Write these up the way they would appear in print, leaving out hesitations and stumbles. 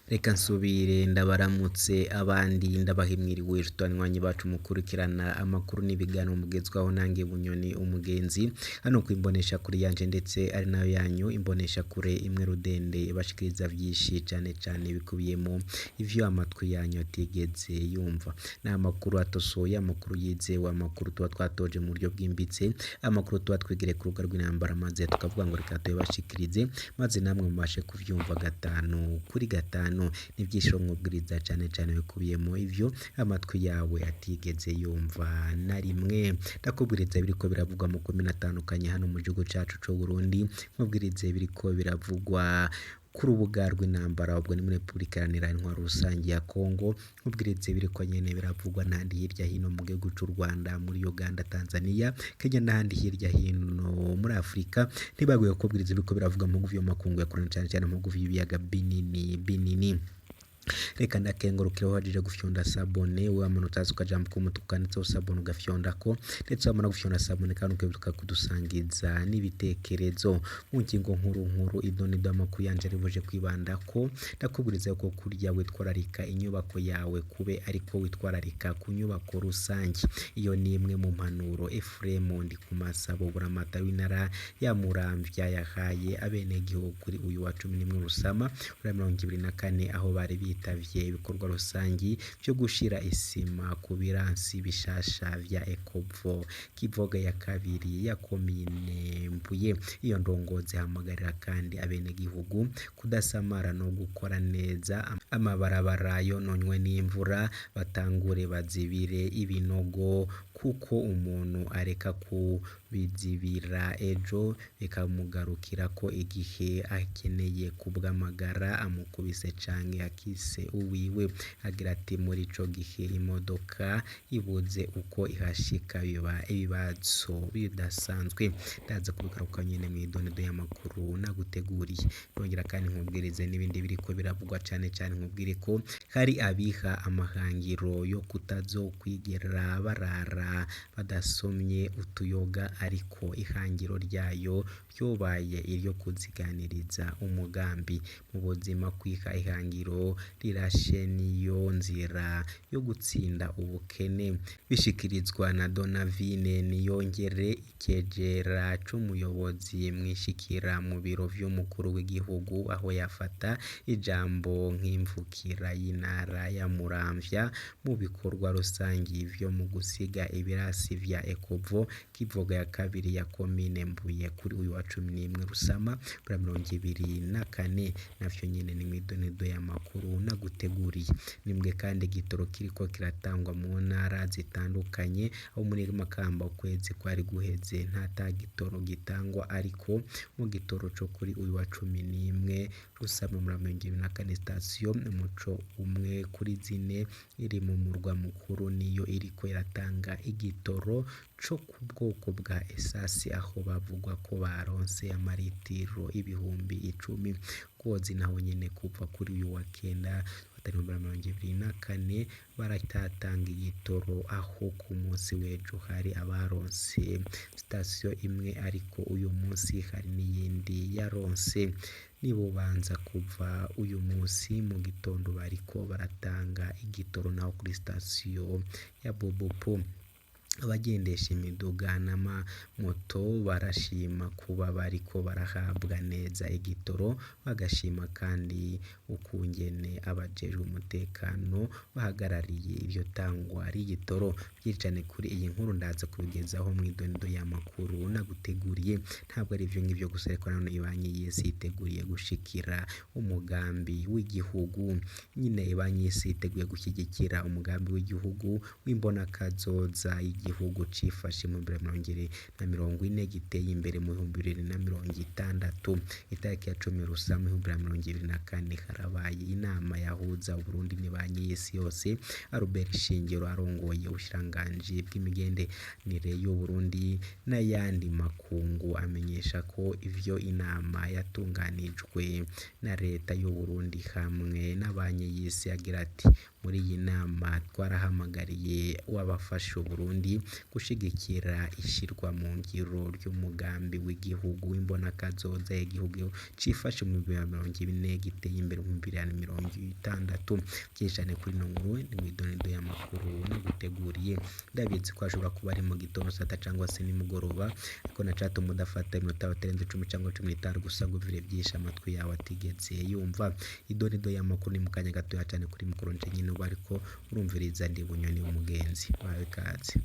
Reka nsubire ndabaramutse abandi ndabaha mwiriwe banywanyi bacu mukurikirana amakuru n'ibiganiro mugezwaho nange Bunyoni umugenzi hano kwimbonesha kure yanje ndetse ari nayo yanyu imbonesha kure imwe rudende ibashikiriza vyinshi cane cane bikubiyemo ivyo amatwi yanyu atigeze yumva. Ni amakuru atosoye, amakuru yizewe, amakuru tuba twatoje mu buryo bwimbitse, amakuru tuba twigiriye ku rubuga rw'intambara maze tukavuga ngo reka tuyabashikirize maze namwe mubashe kuvyumva gatanu kuri gatanu. Ni vyinshi mwubwiriza cane cane bikubiyemo ivyo amatwi yawe atigeze yumva na rimwe. Ndakubwiriza biriko biravugwa mu komine atandukanye hano mu gihugu cacu c'Uburundi, nkubwirize biriko biravugwa ku rubuga rw'intambara ubwo ni muri Repubulika Iharanira Intwaro Rusangi ya Kongo, nkubwirize biriko nyene biravugwa n'ahandi hirya hino mu gihugu c'u Rwanda, muri Uganda, Tanzania, Kenya n'ahandi hirya hino muri Afrika. Ntibagoye kukubwiriza biriko biravugwa mu bihugu vy'amakungu ya kure cane cane mu bihugu vy'ibiyaga binini binini. Reka ndakengurukire wahajije gufyonda sabone wamana utazi ukajambo k'umutuku kanditseho sabone ugafyondako, ndetse wamara gufyonda sabone kandi ukibuka kudusangiza n'ibitekerezo mu ngingo nkuru nkuru idonido amakuru yanje ari buje kwibandako. Ndakubwiriza ko kurya witwararika inyubako yawe kube ariko witwararika ku nyubako rusange. Iyo ni imwe mu mpanuro Efuremu Ndikumasabo Buramatari w'intara ya Muramvya yahaye abenegihugu kuri uyu wa 11 Rusama kuri 2024 aho bari bitavye ibikorwa rusangi vyo gushira isima ku biransi bishasha vya Ekovo Kivoga ya kabiri ya komine Mbuye. Iyo ndongozi ihamagarira kandi abenegihugu kudasamara no gukora neza amabarabara yononywe n'imvura, batangure bazibire ibinogo kuko umuntu areka kubizibira ejo bikamugarukirako igihe akeneye kubw'amagara amukubise canke akise uwiwe. Agira ati muri ico gihe imodoka ibuze uko ihashika biba ibibazo bidasanzwe. Ndaza kubigaruka nyene mw'idonido y'amakuru naguteguriye. Ndongera kandi nkubwirize n'ibindi biriko biravugwa cane cane nkubwire ko hari abiha amahangiro yo kutazokwigera barara badasomye utuyoga ariko ihangiro ryayo ryobaye iryo kuziganiriza umugambi mu buzima. Kwiha ihangiro rirashe niyo nzira yo gutsinda ubukene, bishikirizwa na Donavine Niyongere icegera c'umuyobozi mwishikira mu biro vy'umukuru w'igihugu aho yafata ijambo nk'imvukira y'intara ya Muramvya mu bikorwa rusangi vyo mu gusiga ibirasi vya Ekovo Kivoga ya kabiri ya komine Mbuye kuri uyu wa 11 Rusama kuri 2024. Navyo nyene ni mw'idonido y'amakuru naguteguriye. Nimbwe kandi igitoro kiriko kiratangwa mu ntara zitandukanye aho muri Makamba ukwezi kwari guheze nta gitoro gitangwa, ariko mu gitoro co kuri uyu wa 11 Rusama muri 2024 sitasiyo umuco umwe kuri zine iri mu murwa mukuru niyo iriko iratanga igitoro co ku bwoko bwa esasi aho bavugwa ko baronse amaritiro 10,000. Ngozi naho nyene kuva kuri uyu wa kenda 2024 baratatanga igitoro aho ku munsi w'ejo hari abaronse sitasiyo imwe ariko uyu munsi hari n'iyindi yaronse. Nibubanza kuva uyu munsi mu gitondo bariko baratanga igitoro naho kuri sitasiyo ya Bobopo. Abagendesha imiduga n'amamoto barashima kuba bariko barahabwa neza igitoro, bagashima kandi ukungene abajejwe umutekano bahagarariye iryo tangwa ry'igitoro. Vyinshi cane kuri iyi nkuru ndaza kubigezaho mw'idonido y'amakuru naguteguriye. Ntabwo ari ivyo ngivyo gusa ariko nanone ibanki y'isi yiteguriye gushikira umugambi w'igihugu. Nyine ibanki y'isi yiteguye gushyigikira umugambi w'igihugu w'imbonakazoza y'igihugu cifashe mu 2040 giteye imbere mu 2060. Itariki ya 10 Rusama 2024 harabaye inama yahuje ahuza Uburundi n'ibanki y'isi yose Albert Shingiro arongoye ubushikiranganji bw'imigenderanire y'Uburundi n'ayandi makungu amenyesha ko ivyo inama yatunganijwe na leta y'Uburundi hamwe na banki y'isi agira ati muri iyi nama twarahamagariye wabafasha Uburundi gushigikira ishirwa mu ngiro ry'umugambi w'igihugu w'imbonakazoza igihugu cifashe mu 2040 giteye imbere mu 2060. Vyinshi cane kuri ino nkuru ni mw'idonido y'amakuru naguteguriye. Ndabizi ko ashobora kuba ari mu gitondo sata cangwa se nimugoroba, ariko nacatuma udafata iminota batarenze 10 cangwa 15 gusa ngo uvire vyinshi amatwi yawe atigeze yumva. Idonido y'amakuru ni mu kanya gatoya cane kuri mikoro nje nyene uba ariko urumviriza ndi Bunyoni w'umugenzi. Bawe ikaze.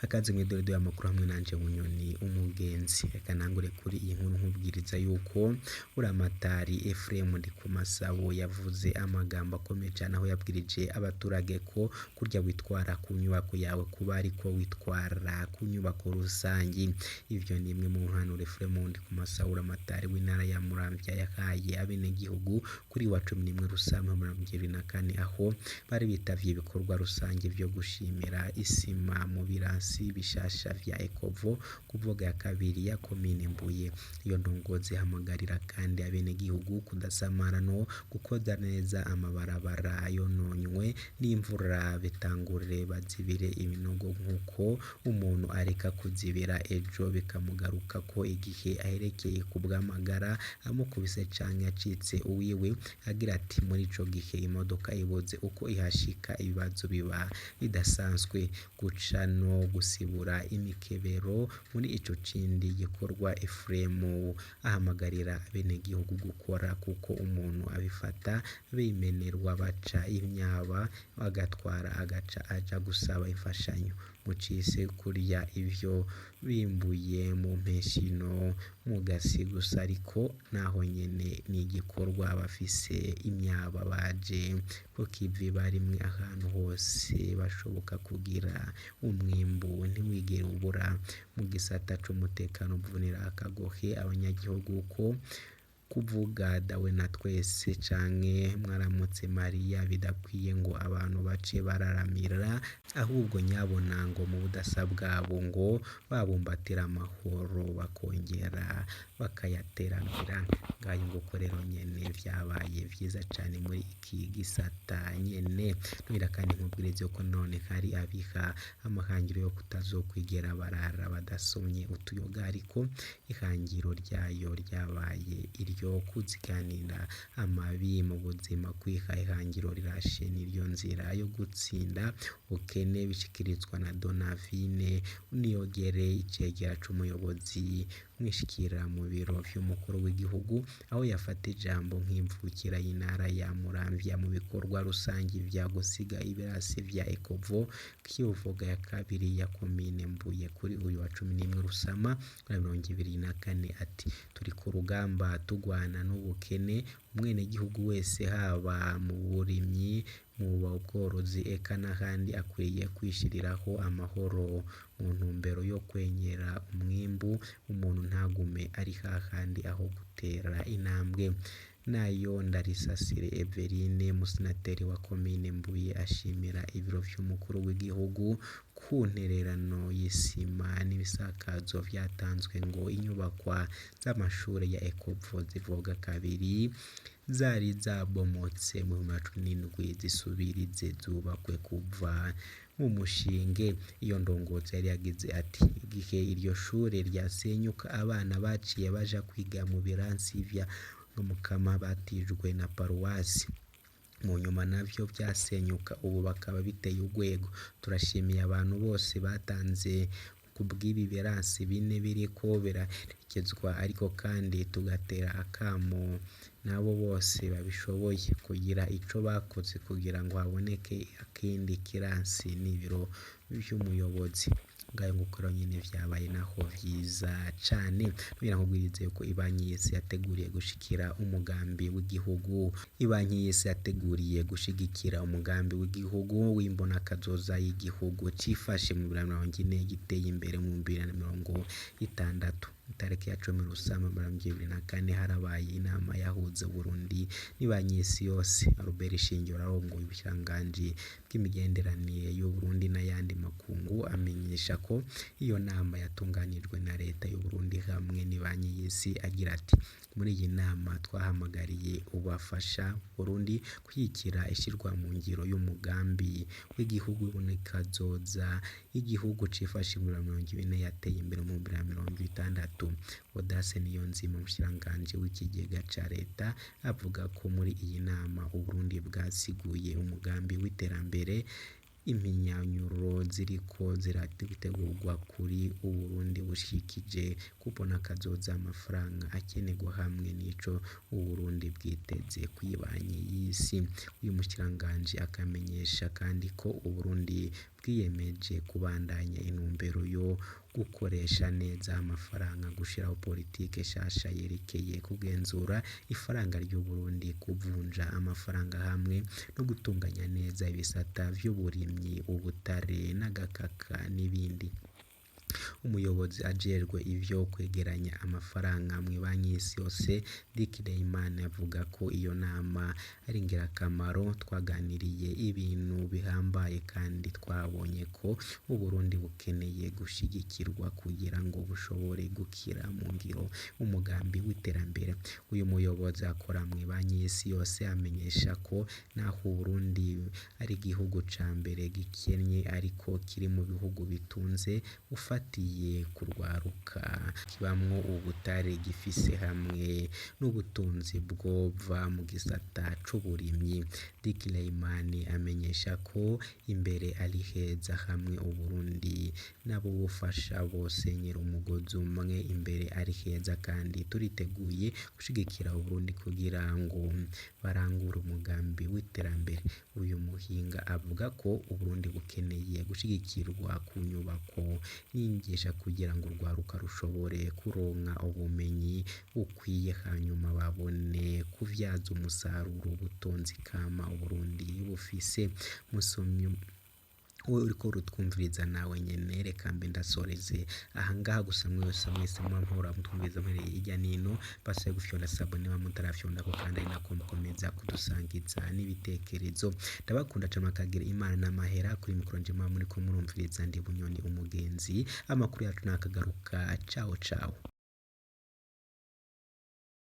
Akaze mw'idonido y'amakuru hamwe nanje Bunyoni umugenzi. Reka ntangure kuri iyi nkuru nkubwiriza yuko Buramatari Ephraim Ndikumasabo yavuze amagambo akomeye cane aho yabwirije abaturage ko kurya witwara ku nyubako yawe kuba ariko witwara ku nyubako rusangi. Ivyo ni imwe mu mpanuro Ephraim Ndikumasabo Buramatari w'intara ya Muramvya yahaye abenegihugu kuri wa 11 Rusama 2024 aho bari bitavye ibikorwa rusangi vyo gushimira isima mu birasi bishasha vya Ekovo kuvuga ya kabiri ya komine Mbuye. Iyo ndongozi ihamagarira kandi abenegihugu kudasamara no gukoza neza amabarabara yononywe n'imvura bitangure bazibire ibinogo nk'uko umuntu areka kuzibira ejo bikamugarukako igihe aherekeye kubw'amagara amukubise canke acitse uwiwe. Agira ati muri ico gihe imodoka ibuze uko ihashika ibibazo biba bidasanzwe. Guca no gusibura imikebero muri ico kindi gikorwa Ephraim ahamagarira abenegihugu gukora kuko umuntu abifata bimenerwa baca imyaba bagatwara agaca aja gusaba imfashanyo. Mucise kurya ivyo bimbuye mu mpeshi no mu gasi gusa ariko naho nyene ni igikorwa abafise imyaba baje ku kivi barimwe ahantu hose bashoboka kugira umwimbu ntiwigere ubura. Mu gisata c'umutekano uvunira akagohe abanyagihugu ko kuvuga dawe na twese canke mwaramutse Mariya bidakwiye ngo abantu bace bararamira, ahubwo nyabona ngo mu budasa bwabo ngo babumbatira amahoro bakongera bakayateramira. Ngayo nguko rero nyene vyabaye vyiza cane muri iki gisata nyene. Nongera kandi nkubwirize yuko none hari abiha amahangiro yo kutazokwigera barara badasomye utuyoga, ariko ihangiro ryayo ryabaye iryo kuziganira amabi mu buzima. Kwiha ihangiro rirashe niryo nzira yo gutsinda ubukene, bishikirizwa na Donavine Niyogere icegera c'umuyobozi mwishikira mu biro vy'umukuru w'igihugu, aho yafata ijambo nk'imvukira y'intara ya Muramvya mu bikorwa rusangi vya gusiga ibirasi vya Ekovo Kivuga ya kabiri ya komine Mbuye kuri uyu wa 11 Rusama 2024 ati turi ku rugamba tugwana n'ubukene, umwenegihugu wese haba mu burimyi, mu bworozi eka n'ahandi akwiye kwishiriraho amahoro mu ntumbero yo kwenyera umwimbu, umuntu ntagume ari hahandi aho gutera intambwe. Nayo Ndarisasire Everine umusenateri wa komine Mbuye ashimira ibiro vy'umukuru w'igihugu ku ntererano y'isima n'ibisakazo vyatanzwe ngo inyubakwa z'amashure ya Ekovo zivoga kabiri zari zabomotse mu 2017 zisubirize zubakwe kuva mu mushinge. Iyo ndongozi yari yagize ati igihe iryo shure ryasenyuka abana baciye baja kwiga mu birasi vya Mukama batijwe na paruwasi, mu nyuma navyo vyasenyuka ubu bakaba biteye urwego. Turashimiye abantu bose batanze kubw'ibi birasi bine biriko birarekezwa, ariko kandi tugatera akamo nabo bose babishoboye kugira ico bakoze kugira ngo haboneke akindi kirasi n'ibiro vy'umuyobozi. Ngayo nguko rero nyene vyabaye naho vyiza cane. Nongera nkubwirize yuko ibanki y'isi yateguriye gushikira umugambi w'igihugu, ibanki y'isi yateguriye gushigikira umugambi w'igihugu w'imbonakazoza y'igihugu cifashe mu 2040 giteye imbere mu 2060. Itariki ya 10 Rusama 2024 harabaye inama yahuza Burundi n'ibanki y'isi yose. Albert Shingiro arongoye ubushikiranganji bw'imigenderanire y'Uburundi n'ayandi makungu amenyesha ko iyo nama yatunganijwe na leta y'Uburundi hamwe n'ibanki y'isi, agira ati: "Muri iyi nama twahamagariye ubafasha Burundi gushyigikira ishirwa mu ngiro y'umugambi w'igihugu w'ibonekazoza y'igihugu cifashe muri 2040 yateye imbere mu 2060." Audace Niyonzima, umushikiranganji w'ikigega ca leta, avuga ko muri iyi nama Uburundi bwasiguye umugambi w'iterambere, impinyanyuro ziriko zirategurwa kuri Uburundi bushikije kubona kazoza, amafaranga akenerwa hamwe n'ico Uburundi bwiteze kw'ibanki y'isi. Uyu mushikiranganji akamenyesha kandi ko Uburundi bwiyemeje kubandanya intumbero yo gukoresha neza amafaranga, gushiraho politike nshasha yerekeye kugenzura ifaranga ry'Uburundi, kuvunja amafaranga hamwe no gutunganya neza ibisata vy'uburimyi, ubutare n'agakaka n'ibindi. Umuyobozi ajejwe ivyo kwegeranya amafaranga mw'ibanki y'isi yose, Dick Lehman, avuga ko iyo nama ari ingirakamaro. "Twaganiriye ibintu bihambaye kandi twabonye ko Uburundi bukeneye gushigikirwa kugira ngo bushobore gukira mu ngiro umugambi w'iterambere." Uyu muyobozi akora mw'ibanki y'isi yose amenyesha ko naho Uburundi ari igihugu ca mbere gikennye ariko kiri mu bihugu bitunze ufatiye ku rwaruka, kibamwo ubutare gifise hamwe n'ubutunzi bwova mu gisata c'uburimyi. Dick Lehman amenyesha ko imbere ari heza hamwe Uburundi n'abobufasha bose nyiri umugozi umwe, imbere ari heza kandi turiteguye gushigikira Uburundi kugira ngo barangure umugambi w'iterambere. Uyu muhinga avuga ko Uburundi bukeneye gushigikirwa ku nyubako n'inyigisho kugira ngo urwaruka rushobore kuronka ubumenyi bukwiye hanyuma babone kuvyaza umusaruro ubutunzi kama Uburundi bufise. Musomyi wowe uriko urutwumviriza nawe nyene, reka mbe ndasoreze ahangaha. Gusa mwese mwese muba muhora mutwumviriza muherereye hirya nino, basabe gufyonda s'abonner niba mutarafyondako, kandi ari nako mukomeza kudusangiza n'ibitekerezo. Ndabakunda cane, makagira Imana n'amahera. Kuri mikoro nje muba muriko murumviriza ndi Bunyoni umugenzi. Amakuru yacu nakagaruka. Ciao ciao.